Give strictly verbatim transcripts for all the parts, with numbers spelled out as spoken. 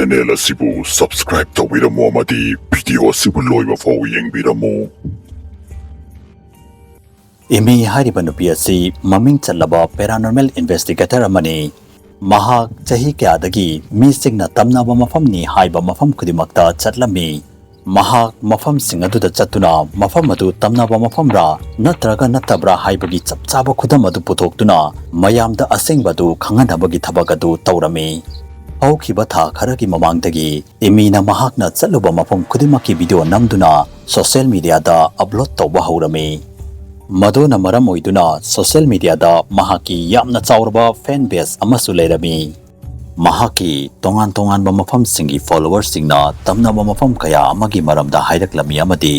Channel ꯑꯁꯤꯕꯨ subscribe ꯇꯧꯕꯤꯔꯝꯃꯨ ꯑꯃꯗꯤ video ꯑꯁꯤꯕꯨ ꯂꯣꯏꯕ ꯐꯥꯎ ꯌꯦꯡꯕꯤꯔꯝꯃꯨ꯫ ꯏꯃꯤ ꯍꯥꯏꯔꯤꯕ ꯅꯨꯄꯤ ꯑꯁꯤ ꯃꯃꯤꯡ ꯆꯠꯂꯕ ꯄꯦꯔꯥꯅꯣꯔꯃꯦꯜ ꯏꯟꯚꯦꯁꯇꯤꯒꯦꯇꯔ ꯑꯃꯅꯤ꯫ ꯃꯍꯥꯛ ꯆꯍꯤ ꯀꯌꯥꯗꯒꯤ ꯃꯤꯁꯤꯡꯅ ꯇꯝꯅꯕ ꯃꯐꯝꯅꯤ ꯍꯥꯏꯕ ꯃꯐꯝ ꯈꯨꯗꯤꯡꯃꯛꯇ ꯆꯠꯂꯝꯃꯤ꯫ ꯃꯍꯥꯛ ꯃꯐꯝꯁꯤꯡ ꯑꯗꯨꯗ ꯆꯠꯇꯨꯅ ꯃꯐꯝ ꯑꯗꯨ ꯇꯝꯅꯕ ꯃꯐꯝꯔꯥ ꯅꯠꯇ꯭ꯔꯒ ꯅꯠꯇꯕ꯭ꯔꯥ ꯍꯥꯏꯕꯒꯤ ꯆꯞ ꯆꯥꯕ ꯈꯨꯗꯝ ꯑꯗꯨ ꯄꯨꯊꯣꯛꯇꯨꯅ ꯃꯌꯥꯝꯗ ꯑꯁꯦꯡꯕ ꯑꯗꯨ ꯈꯪꯍꯟꯅꯕꯒꯤ ꯊꯕꯛ ꯑꯗꯨ ꯇꯧꯔꯝꯃꯤ꯫ ꯍꯧꯈꯤꯕ ꯊꯥ ꯈꯔꯒꯤ ꯃꯃꯥꯡꯗꯒꯤ ꯏꯃꯤꯅ ꯃꯍꯥꯛꯅ ꯆꯠꯂꯨꯕ ꯃꯐꯝ ꯈꯨꯗꯤꯡꯃꯛꯀꯤ ꯚꯤꯗꯤꯑꯣ ꯅꯝꯗꯨꯅ ꯁꯣꯁꯤꯌꯦꯜ ꯃꯤꯗꯤꯌꯥꯗ ꯑꯞꯂꯣꯗ ꯇꯧꯕ ꯍꯧꯔꯝꯃꯤ꯫ ꯃꯗꯨꯅ ꯃꯔꯝ ꯑꯣꯏꯗꯨꯅ ꯁꯣꯁꯤꯌꯦꯜ ꯃꯤꯗꯤꯌꯥꯗ ꯃꯍꯥꯛꯀꯤ ꯌꯥꯝꯅ ꯆꯥꯎꯔꯕ ꯐꯦꯟ ꯕꯦꯁ ꯑꯃꯁꯨ ꯂꯩꯔꯝꯃꯤ꯫ ꯃꯍꯥꯛꯀꯤ ꯇꯣꯉꯥꯟ ꯇꯣꯉꯥꯟꯕ ꯃꯐꯝꯁꯤꯡꯒꯤ ꯐꯣꯂꯣꯋꯔꯁꯤꯡꯅ ꯇꯝꯅꯕ ꯃꯐꯝ ꯀꯌꯥ ꯑꯃꯒꯤ ꯃꯔꯝꯗ ꯍꯥꯏꯔꯛꯂꯝꯃꯤ ꯑꯃꯗꯤ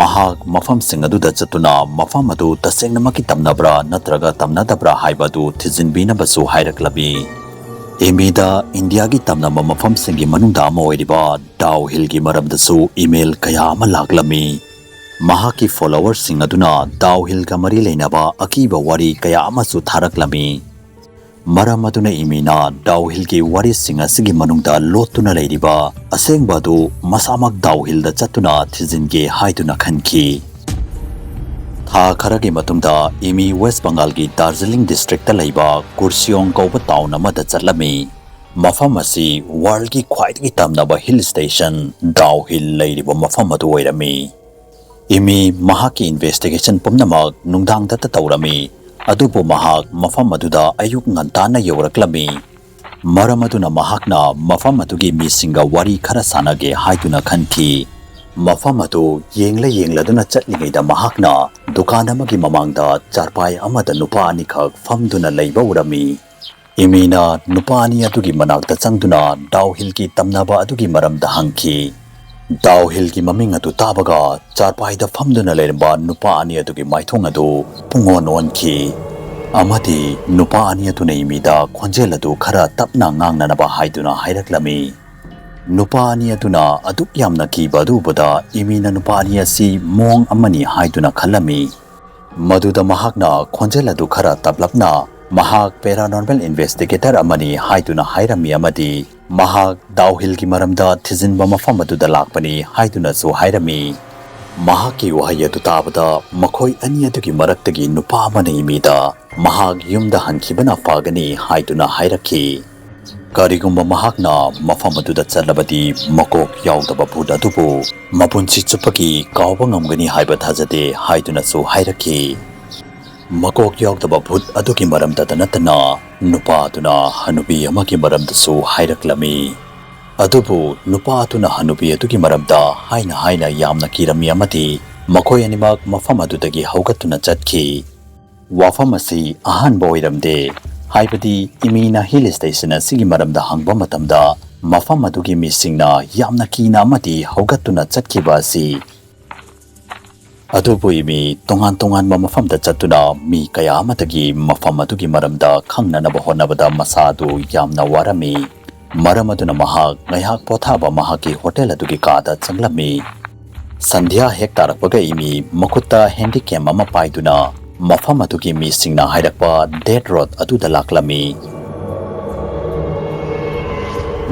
ꯃꯍꯥꯛ ꯃꯐꯝꯁꯤꯡ ꯑꯗꯨꯗ ꯆꯠꯇꯨꯅ ꯃꯐꯝ ꯑꯗꯨ ꯇꯁꯦꯡꯅꯃꯛꯀꯤ ꯇꯝꯅꯕ꯭ꯔꯥ ꯅꯠꯇ꯭ꯔꯒ ꯇꯝꯅꯗꯕ꯭ꯔꯥ ꯍꯥꯏꯕ ꯑꯗꯨ ꯊꯤꯖꯤꯟꯕꯤꯅꯕꯁꯨ ꯍꯥꯏꯔꯛꯂꯝꯃꯤ꯫ ꯏꯃꯤꯗ ꯏꯟꯗꯤꯌꯥꯒꯤ ꯇꯝꯅꯕ ꯃꯐꯝꯁꯤꯡꯒꯤ ꯃꯅꯨꯡꯗ ꯑꯃ ꯑꯣꯏꯔꯤꯕ ꯗꯥꯎ ꯍꯤꯜꯒꯤ ꯃꯔꯝꯗꯁꯨ ꯏꯃꯦꯜ ꯀꯌꯥ ꯑꯃ ꯂꯥꯛꯂꯝꯃꯤ꯫ ꯃꯍꯥꯛꯀꯤ ꯐꯣꯂꯣꯋꯔꯁꯤꯡ ꯑꯗꯨꯅ ꯗꯥꯎ ꯍꯤꯜꯒ ꯃꯔꯤ ꯂꯩꯅꯕ ꯑꯀꯤꯕ ꯋꯥꯔꯤ ꯀꯌꯥ ꯑꯃꯁꯨ ꯊꯥꯔꯛꯂꯝꯃꯤ꯫ ꯃꯔꯝ ꯑꯗꯨꯅ ꯏꯃꯤꯅ ꯗꯥꯎ ꯍꯤꯜꯒꯤ ꯋꯥꯔꯤꯁꯤꯡ ꯑꯁꯤꯒꯤ ꯃꯅꯨꯡꯗ ꯂꯣꯠꯇꯨꯅ ꯂꯩꯔꯤꯕ ꯑꯁꯦꯡꯕ ꯑꯗꯨ ꯃꯁꯥꯃꯛ ꯗꯥꯎ ꯍꯤꯜꯗ ꯆꯠꯇꯨꯅ ꯊꯤꯖꯤꯟꯒꯦ ꯍꯥꯏꯗꯨꯅ ꯈꯟꯈꯤ꯫ ꯊꯥ ꯈꯔꯒꯤ ꯃꯇꯨꯡꯗ ꯏꯃꯤ ꯋꯦꯁ ꯕꯪꯒꯥꯜꯒꯤ ꯗꯥꯔꯖꯤꯂꯤꯡ ꯗꯤꯁꯇ꯭ꯔꯤꯛꯇ ꯂꯩꯕ ꯀꯨꯔꯁꯤꯌꯣꯡ ꯀꯧꯕ ꯇꯥꯎꯟ ꯑꯃꯗ ꯆꯠꯂꯝꯃꯤ꯫ ꯃꯐꯝ ꯑꯁꯤ ꯋꯥꯔꯜꯒꯤ ꯈ꯭ꯋꯥꯏꯗꯒꯤ ꯇꯝꯅꯕ ꯍꯤꯜ ꯁ꯭ꯇꯦꯁꯟ ꯗꯥꯎ ꯍꯤꯜ ꯂꯩꯔꯤꯕ ꯃꯐꯝ ꯑꯗꯨ ꯑꯣꯏꯔꯝꯃꯤ꯫ ꯏꯃꯤ ꯃꯍꯥꯛꯀꯤ ꯏꯟꯚꯦꯁꯇꯤꯒꯦꯁꯟ ꯄꯨꯝꯅꯃꯛ ꯅꯨꯡꯗꯥꯡꯗꯇ ꯇꯧꯔꯝꯃꯤ, ꯑꯗꯨꯕꯨ ꯃꯍꯥꯛ ꯃꯐꯝ ꯑꯗꯨꯗ ꯑꯌꯨꯛ ꯉꯟꯇꯥꯅ ꯌꯧꯔꯛꯂꯝꯃꯤ꯫ ꯃꯔꯝ ꯑꯗꯨꯅ ꯃꯍꯥꯛꯅ ꯃꯐꯝ ꯑꯗꯨꯒꯤ ꯃꯤꯁꯤꯡꯒ ꯋꯥꯔꯤ ꯈꯔ ꯁꯥꯟꯅꯒꯦ ꯍꯥꯏꯗꯨꯅ ꯈꯟꯈꯤ꯫ ꯃꯐꯝ ꯑꯗꯨ ꯌꯦꯡꯂ ꯌꯦꯡꯂꯗꯨꯅ ꯆꯠꯂꯤꯉꯩꯗ ꯃꯍꯥꯛꯅ ꯗꯨꯀꯥꯟ ꯑꯃꯒꯤ ꯃꯃꯥꯡꯗ ꯆꯥꯔꯄꯥꯏ ꯑꯃꯗ ꯅꯨꯄꯥ ꯑꯅꯤꯈꯛ ꯐꯝꯗꯨꯅ ꯂꯩꯕ ꯎꯔꯝꯃꯤ꯫ ꯏꯃꯤꯅ ꯅꯨꯄꯥ ꯑꯅꯤ ꯑꯗꯨꯒꯤ ꯃꯅꯥꯛꯇ ꯆꯪꯗꯨꯅ ꯗꯥꯎ ꯍꯤꯜꯒꯤ ꯇꯝꯅꯕ ꯑꯗꯨꯒꯤ ꯃꯔꯝꯗ ꯍꯪꯈꯤ꯫ ꯗꯥꯎ ꯍꯤꯜꯒꯤ ꯃꯃꯤꯡ ꯑꯗꯨ ꯇꯥꯕꯒ ꯆꯥꯔꯄꯥꯏꯗ ꯐꯝꯗꯨꯅ ꯂꯩꯔꯝꯕ ꯅꯨꯄꯥ ꯑꯅꯤ ꯑꯗꯨꯒꯤ ꯃꯥꯏꯊꯣꯡ ꯑꯗꯨ ꯄꯨꯡꯑꯣꯟ ꯑꯣꯟꯈꯤ꯫ ꯑꯃꯗꯤ ꯅꯨꯄꯥ ꯑꯅꯤ ꯑꯗꯨꯅ ꯏꯃꯤꯗ ꯈꯣꯟꯖꯦꯜ ꯑꯗꯨ ꯈꯔ ꯇꯞꯅ ꯉꯥꯡꯅꯅꯕ ꯍꯥꯏꯗꯨꯅ ꯍꯥꯏꯔꯛꯂꯝꯃꯤ꯫ ꯅꯨꯄꯥ ꯑꯅꯤ ꯑꯗꯨꯅ ꯑꯗꯨꯛ ꯌꯥꯝꯅ ꯀꯤꯕ ꯑꯗꯨ ꯎꯕꯗ ꯏꯃꯤꯅ ꯅꯨꯄꯥ ꯑꯅꯤ ꯑꯁꯤ ꯃꯑꯣꯡ ꯑꯃꯅꯤ ꯍꯥꯏꯗꯨꯅ ꯈꯜꯂꯝꯃꯤ꯫ ꯃꯗꯨꯗ ꯃꯍꯥꯛꯅ ꯈꯣꯟꯖꯦꯜ ꯑꯗꯨ ꯈꯔ ꯇꯞꯂꯞꯅ ꯃꯍꯥꯛ ꯄꯦꯔꯥꯅꯣꯔꯃꯦꯜ ꯏꯟꯚꯦꯁꯇꯤꯒꯦꯇꯔ ꯑꯃꯅꯤ ꯍꯥꯏꯗꯨꯅ ꯍꯥꯏꯔꯝꯃꯤ ꯑꯃꯗꯤ ꯃꯍꯥꯛ ꯗꯥꯎꯍꯤꯜꯒꯤ ꯃꯔꯝꯗ ꯊꯤꯖꯤꯟꯕ ꯃꯐꯝ ꯑꯗꯨꯗ ꯂꯥꯛꯄꯅꯤ ꯍꯥꯏꯗꯨꯅꯁꯨ ꯍꯥꯏꯔꯝꯃꯤ꯫ ꯃꯍꯥꯛꯀꯤ ꯋꯥꯍꯩ ꯑꯗꯨ ꯇꯥꯕꯗ ꯃꯈꯣꯏ ꯑꯅꯤ ꯑꯗꯨꯒꯤ ꯃꯔꯛꯇꯒꯤ ꯅꯨꯄꯥ ꯑꯃꯅ ꯏꯃꯤꯗ ꯃꯍꯥꯛ ꯌꯨꯝꯗ ꯍꯟꯈꯤꯕꯅ ꯐꯒꯅꯤ ꯍꯥꯏꯗꯨꯅ ꯍꯥꯏꯔꯛꯈꯤ꯫ ꯀꯔꯤꯒꯨꯝꯕ ꯃꯍꯥꯛꯅ ꯃꯐꯝ ꯑꯗꯨꯗ ꯆꯠꯂꯕꯗꯤ ꯃꯀꯣꯛ ꯌꯥꯎꯗꯕ ꯚꯨꯠ ꯑꯗꯨꯕꯨ ꯃꯄꯨꯟꯁꯤ ꯆꯨꯞꯄꯒꯤ ꯀꯥꯎꯕ ꯉꯝꯒꯅꯤ ꯍꯥꯏꯕ ꯊꯥꯖꯗꯦ ꯍꯥꯏꯗꯨꯅꯁꯨ ꯍꯥꯏꯔꯛꯈꯤ꯫ ꯃꯀꯣꯛ ꯌꯥꯎꯗꯕ ꯚꯨꯠ ꯑꯗꯨꯒꯤ ꯃꯔꯝꯗꯇ ꯅꯠꯇꯅ ꯅꯨꯄꯥ ꯑꯗꯨꯅ ꯍꯅꯨꯕꯤ ꯑꯃꯒꯤ ꯃꯔꯝꯗꯁꯨ ꯍꯥꯏꯔꯛꯂꯝꯃꯤ꯫ ꯑꯗꯨꯕꯨ ꯅꯨꯄꯥ ꯑꯗꯨꯅ ꯍꯅꯨꯕꯤ ꯑꯗꯨꯒꯤ ꯃꯔꯝꯗ ꯍꯥꯏꯅ ꯍꯥꯏꯅ ꯌꯥꯝꯅ ꯀꯤꯔꯝꯃꯤ ꯑꯃꯗꯤ ꯃꯈꯣꯏ ꯑꯅꯤꯃꯛ ꯃꯐꯝ ꯑꯗꯨꯗꯒꯤ ꯍꯧꯒꯠꯇꯨꯅ ꯆꯠꯈꯤ꯫ ꯋꯥꯐꯝ ꯑꯁꯤ ꯑꯍꯥꯟꯕ ꯑꯣꯏꯔꯝꯗꯦ, ꯍꯥꯏꯕꯗꯤ ꯏꯃꯤꯅ ꯍꯤꯜ ꯁ꯭ꯇꯦꯁꯟ ꯑꯁꯤꯒꯤ ꯃꯔꯝꯗ ꯍꯪꯕ ꯃꯇꯝꯗ ꯃꯐꯝ ꯑꯗꯨꯒꯤ ꯃꯤꯁꯤꯡꯅ ꯌꯥꯝꯅ ꯀꯤꯅ ꯑꯃꯗꯤ ꯍꯧꯒꯠꯇꯨꯅ ꯆꯠꯈꯤꯕ ꯑꯁꯤ꯫ ꯑꯗꯨꯕꯨ ꯏꯃꯤ ꯇꯣꯉꯥꯟ ꯇꯣꯉꯥꯟꯕ ꯃꯐꯝꯗ ꯆꯠꯇꯨꯅ ꯃꯤ ꯀꯌꯥ ꯑꯃꯗꯒꯤ ꯃꯐꯝ ꯑꯗꯨꯒꯤ ꯃꯔꯝꯗ ꯈꯪꯅꯅꯕ ꯍꯣꯠꯅꯕꯗ ꯃꯁꯥ ꯑꯗꯨ ꯌꯥꯝꯅ ꯋꯥꯔꯝꯃꯤ꯫ ꯃꯔꯝ ꯑꯗꯨꯅ ꯃꯍꯥꯛ ꯉꯥꯏꯍꯥꯛ ꯄꯣꯊꯥꯕ ꯃꯍꯥꯛꯀꯤ ꯍꯣꯇꯦꯜ ꯑꯗꯨꯒꯤ ꯀꯥꯗ ꯆꯪꯂꯝꯃꯤ꯫ ꯁꯟꯙ꯭ꯌꯥ ꯍꯦꯛ ꯇꯥꯔꯛꯄꯒ ꯏꯃꯤ ꯃꯈꯨꯠꯇ ꯍꯦꯟꯗꯤꯀꯦꯝ ꯑꯃ ꯄꯥꯏꯗꯨꯅ ꯃꯐꯝ ꯑꯗꯨꯒꯤ ꯃꯤꯁꯤꯡꯅ ꯍꯥꯏꯔꯛꯄ ꯗꯦꯠ ꯔꯣꯗ ꯑꯗꯨꯗ ꯂꯥꯛꯂꯝꯃꯤ꯫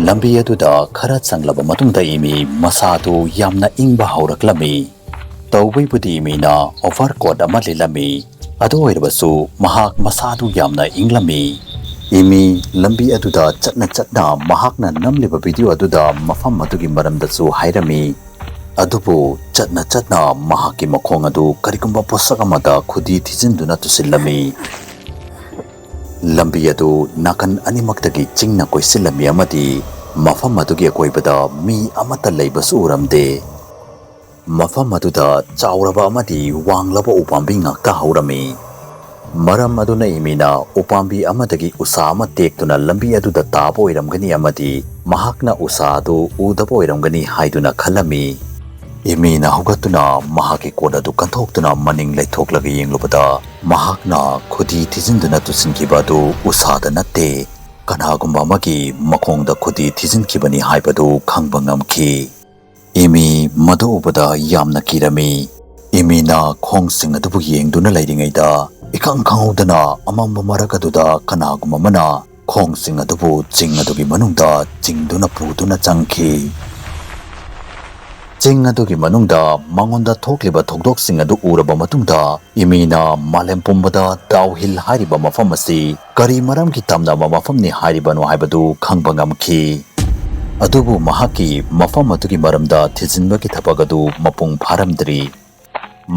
ꯂꯝꯕꯤ ꯑꯗꯨꯗ ꯈꯔ ꯆꯪꯂꯕ ꯃꯇꯨꯡꯗ ꯏꯃꯤ ꯃꯁꯥꯗꯨ ꯌꯥꯝꯅ ꯏꯪꯕ ꯍꯧꯔꯛꯂꯝꯃꯤ꯫ ꯇꯧꯕꯩꯕꯨꯗꯤ ꯏꯃꯤꯅ ꯑꯣꯚꯔ ꯀꯣꯠ ꯑꯃ ꯂꯤꯠꯂꯝꯃꯤ꯫ ꯑꯗꯨ ꯑꯣꯏꯔꯕꯁꯨ ꯃꯍꯥꯛ ꯃꯁꯥꯗꯨ ꯌꯥꯝꯅ ꯏꯪꯂꯝꯃꯤ꯫ ꯏꯃꯤ ꯂꯝꯕꯤ ꯑꯗꯨꯗ ꯆꯠꯅ ꯆꯠꯅ ꯃꯍꯥꯛꯅ ꯅꯝꯂꯤꯕ ꯚꯤꯗꯤꯑꯣ ꯑꯗꯨꯗ ꯃꯐꯝ ꯑꯗꯨꯒꯤ ꯃꯔꯝꯗꯁꯨ ꯍꯥꯏꯔꯝꯃꯤ꯫ ꯑꯗꯨꯕꯨ ꯆꯠꯅ ꯆꯠꯅ ꯃꯍꯥꯛꯀꯤ ꯃꯈꯣꯡ ꯑꯗꯨ ꯀꯔꯤꯒꯨꯝꯕ ꯄꯣꯠꯁꯛ ꯑꯃꯗ ꯈꯨꯗꯤ ꯊꯤꯖꯤꯟꯗꯨꯅ ꯇꯨꯁꯤꯜꯂꯝꯃꯤ꯫ ꯂꯝꯕꯤ ꯑꯗꯨ ꯅꯥꯀꯟ ꯑꯅꯤꯃꯛꯇꯒꯤ ꯆꯤꯡꯅ ꯀꯣꯏꯁꯤꯜꯂꯝꯃꯤ ꯑꯃꯗꯤ ꯃꯐꯝ ꯑꯗꯨꯒꯤ ꯑꯀꯣꯏꯕꯗ ꯃꯤ ꯑꯃꯠꯇ ꯂꯩꯕꯁꯨ ꯎꯔꯝꯗꯦ꯫ ꯃꯐꯝ ꯑꯗꯨꯗ ꯆꯥꯎꯔꯕ ꯑꯃꯗꯤ ꯋꯥꯡꯂꯕ ꯎꯄꯥꯝꯕꯤ ꯉꯥꯛꯇ ꯍꯧꯔꯝꯃꯤ꯫ ꯃꯔꯝ ꯑꯗꯨꯅ ꯏꯃꯤꯅ ꯎꯄꯥꯝꯕꯤ ꯑꯃꯗꯒꯤ ꯎꯁꯥ ꯑꯃ ꯇꯦꯛꯇꯨꯅ ꯂꯝꯕꯤ ꯑꯗꯨꯗ ꯇꯥꯕ ꯑꯣꯏꯔꯝꯒꯅꯤ ꯑꯃꯗꯤ ꯃꯍꯥꯛꯅ ꯎꯁꯥ ꯑꯗꯨ ꯎꯗꯕ ꯑꯣꯏꯔꯝꯒꯅꯤ ꯍꯥꯏꯗꯨꯅ ꯈꯜꯂꯝꯃꯤ꯫ ꯏꯃꯤꯅ ꯍꯧꯒꯠꯇꯨꯅ ꯃꯍꯥꯛꯀꯤ ꯀꯣꯠ ꯑꯗꯨ ꯀꯟꯊꯣꯛꯇꯨꯅ ꯃꯅꯤꯡ ꯂꯩꯊꯣꯛꯂꯒ ꯌꯦꯡꯂꯨꯕꯗ ꯃꯍꯥꯛꯅ ꯈꯨꯗꯤ ꯊꯤꯖꯤꯟꯗꯨꯅ ꯇꯨꯁꯤꯟꯈꯤꯕ ꯑꯗꯨ ꯎꯁꯥꯗ ꯅꯠꯇꯦ, ꯀꯅꯥꯒꯨꯝꯕ ꯑꯃꯒꯤ ꯃꯈꯣꯡꯗ ꯈꯨꯗꯤ ꯊꯤꯖꯤꯟꯈꯤꯕꯅꯤ ꯍꯥꯏꯕꯗꯨ ꯈꯪꯕ ꯉꯝꯈꯤ꯫ ꯏꯃꯤ ꯃꯗꯨ ꯎꯕꯗ ꯌꯥꯝꯅ ꯀꯤꯔꯝꯃꯤ꯫ ꯏꯃꯤꯅ ꯈꯣꯡꯁꯤꯡ ꯑꯗꯨꯕꯨ ꯌꯦꯡꯗꯨꯅ ꯂꯩꯔꯤꯉꯩꯗ ꯏꯈꯪ ꯈꯪꯍꯧꯗꯅ ꯑꯃꯝꯕ ꯃꯔꯛ ꯑꯗꯨꯗ ꯀꯅꯥꯒꯨꯝꯕ ꯑꯃꯅ ꯈꯣꯡꯁꯤꯡ ꯑꯗꯨꯕꯨ ꯆꯤꯡ ꯑꯗꯨꯒꯤ ꯃꯅꯨꯡꯗ ꯆꯤꯡꯗꯨꯅ ꯄꯨꯗꯨꯅ ꯆꯪꯈꯤ꯫ ꯆꯤꯡ ꯑꯗꯨꯒꯤ ꯃꯅꯨꯡꯗ ꯃꯉꯣꯟꯗ ꯊꯣꯛꯂꯤꯕ ꯊꯧꯗꯣꯛꯁꯤꯡ ꯑꯗꯨ ꯎꯔꯕ ꯃꯇꯨꯡꯗ, ꯏꯃꯤꯅ ꯃꯥꯂꯦꯝ ꯄꯨꯝꯕꯗ ꯗꯥꯎꯍꯤꯜ ꯍꯥꯏꯔꯤꯕ ꯃꯐꯝ ꯑꯁꯤ ꯀꯔꯤ ꯃꯔꯝꯒꯤ ꯇꯝꯅꯕ ꯃꯐꯝꯅꯤ ꯍꯥꯏꯔꯤꯕꯅꯣ ꯍꯥꯏꯕꯗꯨ ꯈꯪꯕ ꯉꯝꯈꯤ꯫ ꯑꯗꯨꯕꯨ ꯃꯍꯥꯛꯀꯤ ꯃꯐꯝ ꯑꯗꯨꯒꯤ ꯃꯔꯝꯗ ꯊꯤꯖꯤꯟꯕꯒꯤ ꯊꯕꯛ ꯑꯗꯨ ꯃꯄꯨꯡ ꯐꯥꯔꯝꯗ꯭ꯔꯤ꯫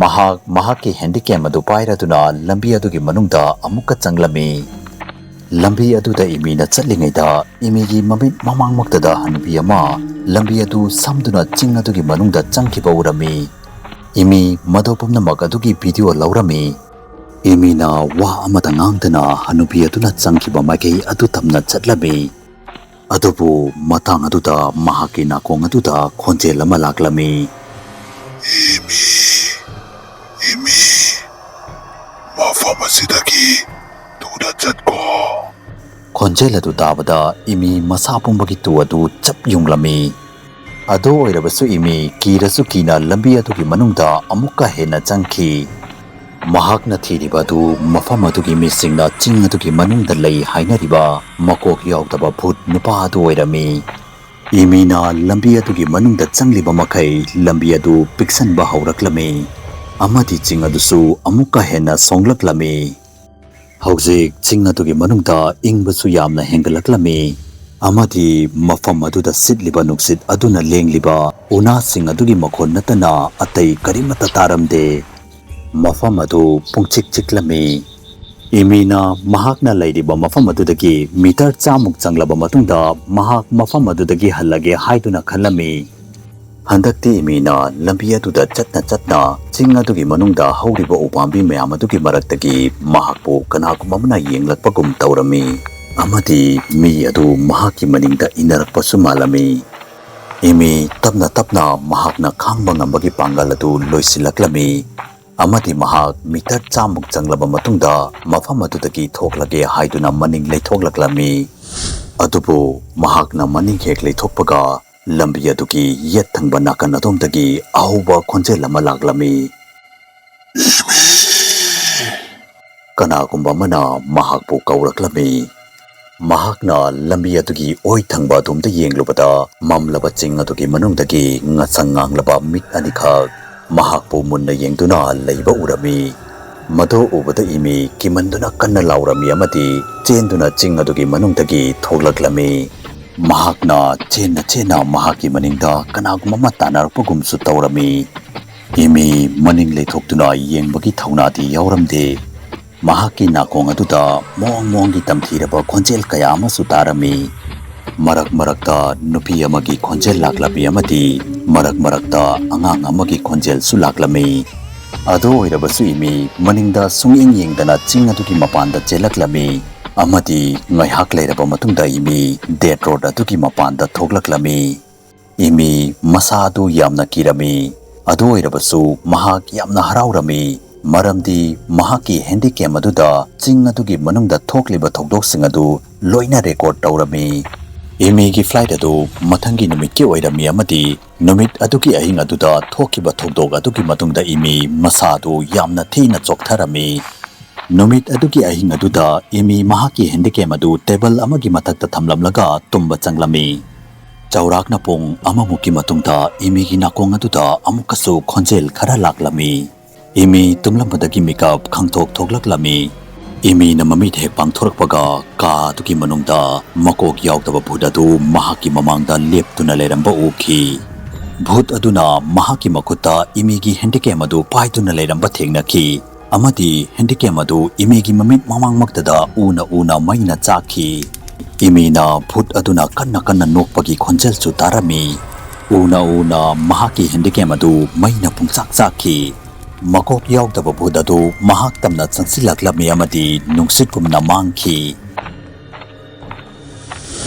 ꯃꯍꯥꯛ ꯃꯍꯥꯛꯀꯤ ꯍꯦꯟꯗꯤꯀꯦꯝ ꯑꯗꯨ ꯄꯥꯏꯔꯗꯨꯅ ꯂꯝꯕꯤ ꯑꯗꯨꯒꯤ ꯃꯅꯨꯡꯗ ꯑꯃꯨꯛꯀ ꯆꯪꯂꯝꯃꯤ꯫ ꯂꯝꯕꯤ ꯑꯗꯨꯗ ꯏꯃꯤꯅ ꯆꯠꯂꯤꯉꯩꯗ, ꯏꯃꯤꯒꯤ ꯃꯃꯤꯠ ꯃꯃꯥꯡꯃꯛꯇꯗ ꯍꯅꯨꯕꯤ ꯑꯃ ꯂꯝꯕꯤ ꯑꯗꯨ ꯁꯝꯗꯨꯅ ꯆꯤꯡ ꯑꯗꯨꯒꯤ ꯃꯅꯨꯡꯗ ꯆꯪꯈꯤꯕ ꯎꯔꯝꯃꯤ꯫ ꯏꯃꯤ ꯃꯗꯨ ꯄꯨꯝꯅꯃꯛ ꯑꯗꯨꯒꯤ ꯚꯤꯗꯤꯑꯣ ꯂꯧꯔꯝꯃꯤ꯫ ꯏꯃꯤꯅ ꯋꯥ ꯑꯃꯇ ꯉꯥꯡꯗꯅ ꯍꯅꯨꯕꯤ ꯑꯗꯨꯅ ꯆꯪꯈꯤꯕ ꯃꯥꯏꯀꯩ ꯑꯗꯨ ꯇꯝꯅ ꯆꯠꯂꯝꯃꯤ꯫ ꯑꯗꯨꯕꯨ ꯃꯇꯥꯡ ꯑꯗꯨꯗ ꯃꯍꯥꯛꯀꯤ ꯅꯥꯀꯣꯡ ꯑꯗꯨꯗ ꯈꯣꯟꯖꯦꯜ ꯑꯃ ꯂꯥꯛꯂꯝꯃꯤ꯫ "ꯏꯃꯤ, ꯏꯃꯤ, ꯃꯐꯝ ꯑꯁꯤꯗꯒꯤ ꯊꯨꯅ ꯆꯠꯈꯣ!" ꯈꯣꯟꯖꯦꯜ ꯑꯗꯨ ꯇꯥꯕꯗ ꯏꯃꯤ ꯃꯁꯥ ꯄꯨꯝꯕꯒꯤ ꯇꯨ ꯑꯗꯨ ꯆꯞ ꯌꯨꯡꯂꯝꯃꯤ꯫ ꯑꯗꯨ ꯑꯣꯏꯔꯕꯁꯨ ꯏꯃꯤ ꯀꯤꯔꯁꯨ ꯀꯤꯅ ꯂꯝꯕꯤ ꯑꯗꯨꯒꯤ ꯃꯅꯨꯡꯗ ꯑꯃꯨꯛꯀ ꯍꯦꯟꯅ ꯆꯪꯈꯤ꯫ ꯃꯍꯥꯛꯅ ꯊꯤꯔꯤꯕ ꯑꯗꯨ ꯃꯐꯝ ꯑꯗꯨꯒꯤ ꯃꯤꯁꯤꯡꯅ ꯆꯤꯡ ꯑꯗꯨꯒꯤ ꯃꯅꯨꯡꯗ ꯂꯩ ꯍꯥꯏꯅꯔꯤꯕ ꯃꯀꯣꯛ ꯌꯥꯎꯗꯕ ꯚꯨꯠ ꯅꯨꯄꯥ ꯑꯗꯨ ꯑꯣꯏꯔꯝꯃꯤ꯫ ꯏꯃꯤꯅ ꯂꯝꯕꯤ ꯑꯗꯨꯒꯤ ꯃꯅꯨꯡꯗ ꯆꯪꯂꯤꯕ ꯃꯈꯩ ꯂꯝꯕꯤ ꯑꯗꯨ ꯄꯤꯛꯁꯟꯕ ꯍꯧꯔꯛꯂꯝꯃꯤ, ꯑꯃꯗꯤ ꯆꯤꯡ ꯑꯗꯨꯁꯨ ꯑꯃꯨꯛꯀ ꯍꯦꯟꯅ ꯁꯣꯡꯂꯛꯂꯝꯃꯤ꯫ ꯍꯧꯖꯤꯛ ꯆꯤꯡ ꯑꯗꯨꯒꯤ ꯃꯅꯨꯡꯗ ꯏꯪꯕꯁꯨ ꯌꯥꯝꯅ ꯍꯦꯟꯒꯠꯂꯛꯂꯝꯃꯤ, ꯑꯃꯗꯤ ꯃꯐꯝ ꯑꯗꯨꯗ ꯁꯤꯠꯂꯤꯕ ꯅꯨꯡꯁꯤꯠ ꯑꯗꯨꯅ ꯂꯦꯡꯂꯤꯕ ꯎꯅꯥꯁꯤꯡ ꯑꯗꯨꯒꯤ ꯃꯈꯣꯟ ꯅꯠꯇꯅ ꯑꯇꯩ ꯀꯔꯤꯃꯠꯇ ꯇꯥꯔꯝꯗꯦ꯫ ꯃꯐꯝ ꯑꯗꯨ ꯄꯨꯡꯆꯤꯛ ꯆꯤꯛꯂꯝꯃꯤ꯫ ꯏꯃꯤꯅ ꯃꯍꯥꯛꯅ ꯂꯩꯔꯤꯕ ꯃꯐꯝ ꯑꯗꯨꯗꯒꯤ ꯃꯤꯇꯔ ꯆꯥꯃꯨꯛ ꯆꯪꯂꯕ ꯃꯇꯨꯡꯗ, ꯃꯍꯥꯛ ꯃꯐꯝ ꯑꯗꯨꯗꯒꯤ ꯍꯜꯂꯒꯦ ꯍꯥꯏꯗꯨꯅ ꯈꯜꯂꯝꯃꯤ꯫ ꯍꯟꯗꯛꯇꯤ ꯏꯃꯤꯅ ꯂꯝꯕꯤ ꯑꯗꯨꯗ ꯆꯠꯅ ꯆꯠꯅ ꯆꯤꯡ ꯑꯗꯨꯒꯤ ꯃꯅꯨꯡꯗ ꯍꯧꯔꯤꯕ ꯎꯄꯥꯝꯕꯤ ꯃꯌꯥꯝ ꯑꯗꯨꯒꯤ ꯃꯔꯛꯇꯒꯤ ꯃꯍꯥꯛꯄꯨ ꯀꯅꯥꯒꯨꯝꯕ ꯑꯃꯅ ꯌꯦꯡꯂꯛꯄꯒꯨꯝ ꯇꯧꯔꯝꯃꯤ, ꯑꯃꯗꯤ ꯃꯤ ꯑꯗꯨ ꯃꯍꯥꯛꯀꯤ ꯃꯅꯤꯡꯗ ꯏꯟꯅꯔꯛꯄꯁꯨ ꯃꯥꯜꯂꯝꯃꯤ꯫ ꯏꯃꯤ ꯇꯞꯅ ꯇꯞꯅ ꯃꯍꯥꯛꯅ ꯈꯥꯡꯕ ꯉꯝꯕꯒꯤ ꯄꯥꯡꯒꯜ ꯑꯗꯨ ꯂꯣꯏꯁꯤꯜꯂꯛꯂꯝꯃꯤ, ꯑꯃꯗꯤ ꯃꯍꯥꯛ ꯃꯤꯇꯔ ꯆꯥꯃꯨꯛ ꯆꯪꯂꯕ ꯃꯇꯨꯡꯗ ꯃꯐꯝ ꯑꯗꯨꯗꯒꯤ ꯊꯣꯛꯂꯒꯦ ꯍꯥꯏꯗꯨꯅ ꯃꯅꯤꯡ ꯂꯩꯊꯣꯛꯂꯛꯂꯝꯃꯤ꯫ ꯑꯗꯨꯕꯨ ꯃꯍꯥꯛꯅ ꯃꯅꯤꯡ ꯍꯦꯛ ꯂꯩꯊꯣꯛꯄꯒ, ꯂꯝꯕꯤ ꯑꯗꯨꯒꯤ ꯌꯦꯠ ꯊꯪꯕ ꯅꯥꯀꯟ ꯑꯗꯣꯝꯗꯒꯤ ꯑꯍꯧꯕ ꯈꯣꯟꯖꯦꯜ ꯑꯃ ꯂꯥꯛꯂꯝꯃꯤ꯫ "ꯏꯃꯤ!" ꯀꯅꯥꯒꯨꯝꯕ ꯑꯃꯅ ꯃꯍꯥꯛꯄꯨ ꯀꯧꯔꯛꯂꯝꯃꯤ꯫ ꯃꯍꯥꯛꯅ ꯂꯝꯕꯤ ꯑꯗꯨꯒꯤ ꯑꯣꯏ ꯊꯪꯕ ꯑꯗꯣꯝꯗ ꯌꯦꯡꯂꯨꯕꯗ, ꯃꯝꯂꯕ ꯆꯤꯡ ꯑꯗꯨꯒꯤ ꯃꯅꯨꯡꯗꯒꯤ ꯉꯁꯪ ꯉꯥꯡꯂꯕ ꯃꯤꯠ ꯑꯅꯤꯈꯛ ꯃꯍꯥꯛꯄꯨ ꯃꯨꯟꯅ ꯌꯦꯡꯗꯨꯅ ꯂꯩꯕ ꯎꯔꯝꯃꯤ꯫ ꯃꯗꯨ ꯎꯕꯗ ꯏꯃꯤ ꯀꯤꯃꯟꯗꯨꯅ ꯀꯟꯅ ꯂꯥꯎꯔꯝꯃꯤ ꯑꯃꯗꯤ ꯆꯦꯟꯗꯨꯅ ꯆꯤꯡ ꯑꯗꯨꯒꯤ ꯃꯅꯨꯡꯗꯒꯤ ꯊꯣꯛꯂꯛꯂꯝꯃꯤ꯫ ꯃꯍꯥꯛꯅ ꯆꯦꯟꯅ ꯆꯦꯟꯅ ꯃꯍꯥꯛꯀꯤ ꯃꯅꯤꯡꯗ ꯀꯅꯥꯒꯨꯝꯕ ꯑꯃ ꯇꯥꯟꯅꯔꯛꯄꯒꯨꯝꯁꯨ ꯇꯧꯔꯝꯃꯤ꯫ ꯏꯃꯤ ꯃꯅꯤꯡ ꯂꯩꯊꯣꯛꯇꯨꯅ ꯌꯦꯡꯕꯒꯤ ꯊꯧꯅꯥꯗꯤ ꯌꯥꯎꯔꯝꯗꯦ꯫ ꯃꯍꯥꯛꯀꯤ ꯅꯥꯀꯣꯡ ꯑꯗꯨꯗ ꯃꯣꯡ ꯃꯣꯡꯒꯤ ꯇꯝꯊꯤꯔꯕ ꯈꯣꯟꯖꯦꯜ ꯀꯌꯥ ꯑꯃꯁꯨ ꯇꯥꯔꯝꯃꯤ꯫ ꯃꯔꯛ ꯃꯔꯛꯇ ꯅꯨꯄꯤ ꯑꯃꯒꯤ ꯈꯣꯟꯖꯦꯜ ꯂꯥꯛꯂꯝꯃꯤ ꯑꯃꯗꯤ ꯃꯔꯛ ꯃꯔꯛꯇ ꯑꯉꯥꯡ ꯑꯃꯒꯤ ꯈꯣꯟꯖꯦꯜꯁꯨ ꯂꯥꯛꯂꯝꯃꯤ꯫ ꯑꯗꯨ ꯑꯣꯏꯔꯕꯁꯨ ꯏꯃꯤ ꯃꯅꯤꯡꯗ ꯁꯨꯡꯌꯦꯡ ꯌꯦꯡꯗꯅ ꯆꯤꯡ ꯑꯗꯨꯒꯤ ꯃꯄꯥꯟꯗ ꯆꯦꯜꯂꯛꯂꯝꯃꯤ ꯑꯃꯗꯤ ꯉꯥꯏꯍꯥꯛ ꯂꯩꯔꯕ ꯃꯇꯨꯡꯗ ꯏꯃꯤ ꯗꯦꯠ ꯔꯣꯗ ꯑꯗꯨꯒꯤ ꯃꯄꯥꯟꯗ ꯊꯣꯛꯂꯛꯂꯝꯃꯤ꯫ ꯏꯃꯤ ꯃꯁꯥ ꯑꯗꯨ ꯌꯥꯝꯅ ꯀꯤꯔꯝꯃꯤ꯫ ꯑꯗꯨ ꯑꯣꯏꯔꯕꯁꯨ ꯃꯍꯥꯛ ꯌꯥꯝꯅ ꯍꯔꯥꯎꯔꯝꯃꯤ, ꯃꯔꯝꯗꯤ ꯃꯍꯥꯛꯀꯤ ꯍꯦꯟꯗꯤꯀꯦꯝ ꯑꯗꯨꯗ ꯆꯤꯡ ꯑꯗꯨꯒꯤ ꯃꯅꯨꯡꯗ ꯊꯣꯛꯂꯤꯕ ꯊꯧꯗꯣꯛꯁꯤꯡ ꯑꯗꯨ ꯂꯣꯏꯅ ꯔꯦꯀꯣꯔꯗ ꯇꯧꯔꯝꯃꯤ꯫ ꯏꯃꯤꯒꯤ ꯐ꯭ꯂꯥꯏꯠ ꯑꯗꯨ ꯃꯊꯪꯒꯤ ꯅꯨꯃꯤꯠꯀꯤ ꯑꯣꯏꯔꯝꯃꯤ ꯑꯃꯗꯤ ꯅꯨꯃꯤꯠ ꯑꯗꯨꯒꯤ ꯑꯍꯤꯡ ꯑꯗꯨꯗ ꯊꯣꯛꯈꯤꯕ ꯊꯧꯗꯣꯛ ꯑꯗꯨꯒꯤ ꯃꯇꯨꯡꯗ ꯏꯃꯤ ꯃꯁꯥ ꯑꯗꯨ ꯌꯥꯝꯅ ꯊꯤꯅ ꯆꯣꯛꯊꯔꯝꯃꯤ꯫ ꯅꯨꯃꯤꯠ ꯑꯗꯨꯒꯤ ꯑꯍꯤꯡ ꯑꯗꯨꯗ ꯏꯃꯤ ꯃꯍꯥꯛꯀꯤ ꯍꯦꯟꯗꯤꯀꯦꯝ ꯑꯗꯨ ꯇꯦꯕꯜ ꯑꯃꯒꯤ ꯃꯊꯛꯇ ꯊꯝꯂꯝꯂꯒ ꯇꯨꯝꯕ ꯆꯪꯂꯝꯃꯤ꯫ ꯆꯥꯎꯔꯥꯛꯅ ꯄꯨꯡ ꯑꯃꯃꯨꯛꯀꯤ ꯃꯇꯨꯡꯗ ꯏꯃꯤꯒꯤ ꯅꯥꯀꯣꯡ ꯑꯗꯨꯗ ꯑꯃꯨꯛꯀꯁꯨ ꯈꯣꯟꯖꯦꯜ ꯈꯔ ꯂꯥꯛꯂꯝꯃꯤ꯫ ꯏꯃꯤ ꯇꯨꯝꯂꯝꯕꯗꯒꯤ ꯃꯤꯀꯞ ꯈꯪꯊꯣꯛ ꯊꯣꯛꯂꯛꯂꯝꯃꯤ꯫ ꯏꯃꯤꯅ ꯃꯃꯤꯠ ꯍꯦꯛ ꯄꯥꯡꯊꯣꯔꯛꯄꯒ ꯀꯥ ꯑꯗꯨꯒꯤ ꯃꯅꯨꯡꯗ ꯃꯀꯣꯛ ꯌꯥꯎꯗꯕ ꯚꯨꯠ ꯑꯗꯨ ꯃꯍꯥꯛꯀꯤ ꯃꯃꯥꯡꯗ ꯂꯦꯞꯇꯨꯅ ꯂꯩꯔꯝꯕ ꯎꯈꯤ꯫ ꯚꯨꯠ ꯑꯗꯨꯅ ꯃꯍꯥꯛꯀꯤ ꯃꯈꯨꯠꯇ ꯏꯃꯤꯒꯤ ꯍꯦꯟꯗꯤꯀꯦꯝ ꯑꯗꯨ ꯄꯥꯏꯗꯨꯅ ꯂꯩꯔꯝꯕ ꯊꯦꯡꯅꯈꯤ꯫ ꯑꯃꯗꯤ ꯍꯦꯟꯗꯤꯀꯦꯝ ꯑꯗꯨ ꯏꯃꯤꯒꯤ ꯃꯃꯤꯠ ꯃꯃꯥꯡꯃꯛꯇꯗ ꯎꯅ ꯎꯅ ꯃꯩꯅ ꯆꯥꯛꯈꯤ꯫ ꯏꯃꯤꯅ ꯚꯨꯠ ꯑꯗꯨꯅ ꯀꯟꯅ ꯀꯟꯅ ꯅꯣꯛꯄꯒꯤ ꯈꯣꯟꯖꯦꯜꯁꯨ ꯇꯥꯔꯝꯃꯤ꯫ ꯎꯅ ꯎꯅ ꯃꯍꯥꯛꯀꯤ ꯍꯦꯟꯗꯤꯀꯦꯝ ꯑꯗꯨ ꯃꯩꯅ ꯄꯨꯡꯆꯥꯛ ꯆꯥꯛꯈꯤ꯫ ꯃꯀꯣꯛ ꯌꯥꯎꯗꯕ ꯚꯨꯠ ꯑꯗꯨ ꯃꯍꯥꯛ ꯇꯝꯅ ꯆꯪꯁꯤꯜꯂꯛꯂꯝꯃꯤ ꯑꯃꯗꯤ ꯅꯨꯡꯁꯤꯠꯀꯨꯝꯅ ꯃꯥꯡꯈꯤ꯫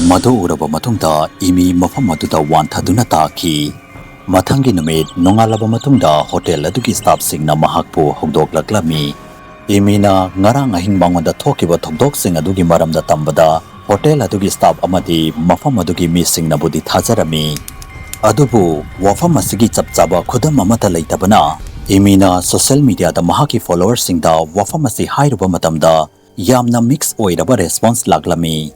ꯃꯗꯨ ꯎꯔꯕ ꯃꯇꯨꯡꯗ ꯏꯃꯤ ꯃꯐꯝ ꯑꯗꯨꯗ ꯋꯥꯟꯊꯗꯨꯅ ꯇꯥꯈꯤ꯫ ꯃꯊꯪꯒꯤ ꯅꯨꯃꯤꯠ ꯅꯣꯡꯉꯥꯜꯂꯕ ꯃꯇꯨꯡꯗ ꯍꯣꯇꯦꯜ ꯑꯗꯨꯒꯤ ꯁ꯭ꯇꯥꯐꯁꯤꯡꯅ ꯃꯍꯥꯛꯄꯨ ꯍꯧꯗꯣꯛꯂꯛꯂꯝꯃꯤ꯫ ꯏꯃꯤꯅ ꯉꯔꯥꯡ ꯑꯍꯤꯡ ꯃꯉꯣꯟꯗ ꯊꯣꯛꯈꯤꯕ ꯊꯧꯗꯣꯛꯁꯤꯡ ꯑꯗꯨꯒꯤ ꯃꯔꯝꯗ ꯇꯝꯕꯗ ꯍꯣꯇꯦꯜ ꯑꯗꯨꯒꯤ ꯁ꯭ꯇꯥꯐ ꯑꯃꯗꯤ ꯃꯐꯝ ꯑꯗꯨꯒꯤ ꯃꯤꯁꯤꯡꯅꯕꯨꯗꯤ ꯊꯥꯖꯔꯝꯃꯤ꯫ ꯑꯗꯨꯕꯨ ꯋꯥꯐꯝ ꯑꯁꯤꯒꯤ ꯆꯞ ꯆꯥꯕ ꯈꯨꯗꯝ ꯑꯃꯠꯇ ꯂꯩꯇꯕꯅ, ꯏꯃꯤꯅ ꯁꯣꯁꯤꯌꯦꯜ ꯃꯤꯗꯤꯌꯥꯗ ꯃꯍꯥꯛꯀꯤ ꯐꯣꯂꯣꯋꯔꯁꯤꯡꯗ ꯋꯥꯐꯝ ꯑꯁꯤ ꯍꯥꯏꯔꯨꯕ ꯃꯇꯝꯗ, ꯌꯥꯝꯅ ꯃꯤꯛꯁ ꯑꯣꯏꯔꯕ ꯔꯦꯁꯄꯣꯟꯁ ꯂꯥꯛꯂꯝꯃꯤ꯫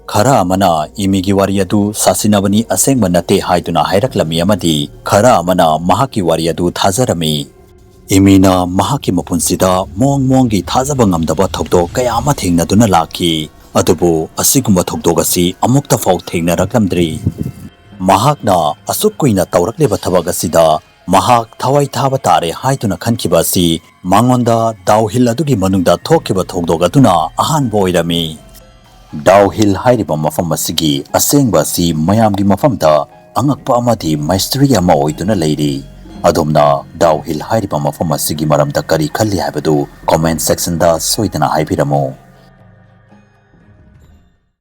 ꯈꯔ ꯑꯃꯅ ꯏꯃꯤꯒꯤ ꯋꯥꯔꯤ ꯑꯗꯨ ꯁꯥꯁꯤꯟꯅꯕꯅꯤ, ꯑꯁꯦꯡꯕ ꯅꯠꯇꯦ ꯍꯥꯏꯗꯨꯅ ꯍꯥꯏꯔꯛꯂꯝꯃꯤ ꯑꯃꯗꯤ ꯈꯔ ꯑꯃꯅ ꯃꯍꯥꯛꯀꯤ ꯋꯥꯔꯤ ꯑꯗꯨ ꯊꯥꯖꯔꯝꯃꯤ꯫ ꯏꯃꯤꯅ ꯃꯍꯥꯛꯀꯤ ꯃꯄꯨꯟꯁꯤꯗ ꯃꯑꯣꯡ ꯃꯑꯣꯡꯒꯤ ꯊꯥꯖꯕ ꯉꯝꯗꯕ ꯊꯧꯗꯣꯛ ꯀꯌꯥ ꯑꯃ ꯊꯦꯡꯅꯗꯨꯅ ꯂꯥꯛꯈꯤ, ꯑꯗꯨꯕꯨ ꯑꯁꯤꯒꯨꯝꯕ ꯊꯧꯗꯣꯛ ꯑꯁꯤ ꯑꯃꯨꯛꯇ ꯐꯥꯎ ꯊꯦꯡꯅꯔꯛꯂꯝꯗ꯭ꯔꯤ꯫ ꯃꯍꯥꯛꯅ ꯑꯁꯨꯛ ꯀꯨꯏꯅ ꯇꯧꯔꯛꯂꯤꯕ ꯊꯕꯛ ꯑꯁꯤꯗ ꯃꯍꯥꯛ ꯊꯋꯥꯏ ꯊꯥꯕ ꯇꯥꯔꯦ ꯍꯥꯏꯗꯨꯅ ꯈꯟꯈꯤꯕ ꯑꯁꯤ ꯃꯉꯣꯟꯗ ꯗꯥꯎꯍꯤꯜ ꯑꯗꯨꯒꯤ ꯃꯅꯨꯡꯗ ꯊꯣꯛꯈꯤꯕ ꯊꯧꯗꯣꯛ ꯑꯗꯨꯅ ꯑꯍꯥꯟꯕ ꯑꯣꯏꯔꯝꯃꯤ꯫ ꯗꯥꯎꯍꯤꯜ ꯍꯥꯏꯔꯤꯕ ꯃꯐꯝ ꯑꯁꯤꯒꯤ ꯑꯁꯦꯡꯕ ꯑꯁꯤ ꯃꯌꯥꯝꯒꯤ ꯃꯐꯝꯗ ꯑꯉꯛꯄ ꯑꯃꯗꯤ ꯃꯥꯏꯁꯇ꯭ꯔꯤ ꯑꯃ ꯑꯣꯏꯗꯨꯅ ꯂꯩꯔꯤ꯫ ꯑꯗꯣꯝꯅ ꯗꯥꯎꯍꯤꯜ ꯍꯥꯏꯔꯤꯕ ꯃꯐꯝ ꯑꯁꯤꯒꯤ ꯃꯔꯝꯗ ꯀꯔꯤ ꯈꯜꯂꯤ ꯍꯥꯏꯕꯗꯨ ꯀꯣꯃꯦꯟꯠ ꯁꯦꯛꯁꯟꯗ ꯁꯣꯏꯗꯅ ꯍꯥꯏꯕꯤꯔꯝꯃꯨ꯫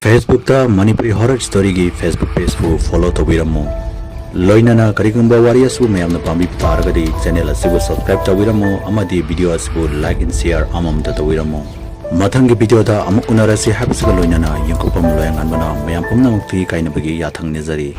ꯐꯦꯁꯕꯨꯛꯇ ꯃꯅꯤꯄꯨꯔꯤ ꯍꯣꯔꯔ ꯁ꯭ꯇꯣꯔꯤꯒꯤ ꯐꯦꯁꯕꯨꯛ ꯄꯦꯖꯄꯨ ꯐꯣꯂꯣ ꯇꯧꯕꯤꯔꯝꯃꯨ꯫ ꯂꯣꯏꯅꯅ ꯀꯔꯤꯒꯨꯝꯕ ꯋꯥꯔꯤ ꯑꯁꯤꯕꯨ ꯃꯌꯥꯝꯅ ꯄꯥꯝꯕꯤꯕ ꯇꯥꯔꯒꯗꯤ ꯆꯦꯅꯦꯜ ꯑꯁꯤꯕꯨ ꯁꯕꯁꯀ꯭ꯔꯥꯏꯕ ꯇꯧꯕꯤꯔꯝꯃꯨ ꯑꯃꯗꯤ ꯚꯤꯗꯤꯑꯣ ꯑꯁꯤꯕꯨ ꯂꯥꯏꯛ ꯑꯦꯟ ꯁꯤꯌꯔ ꯑꯃꯃꯝꯇ ꯇꯧꯕꯤꯔꯝꯃꯨ꯫ ꯃꯊꯪꯒꯤ ꯚꯤꯗꯤꯑꯣꯗ ꯑꯃꯨꯛ ꯎꯅꯔꯁꯤ ꯍꯥꯏꯕꯁꯤꯒ ꯂꯣꯏꯅꯅ ꯌꯦꯡꯊꯣꯛꯄꯝ ꯂꯣꯌꯥꯉꯥꯟꯕꯅ ꯃꯌꯥꯝ ꯄꯨꯝꯅꯃꯛꯇꯒꯤ ꯀꯥꯏꯅꯕꯒꯤ ꯌꯥꯊꯪ ꯅꯤꯖꯔꯤ꯫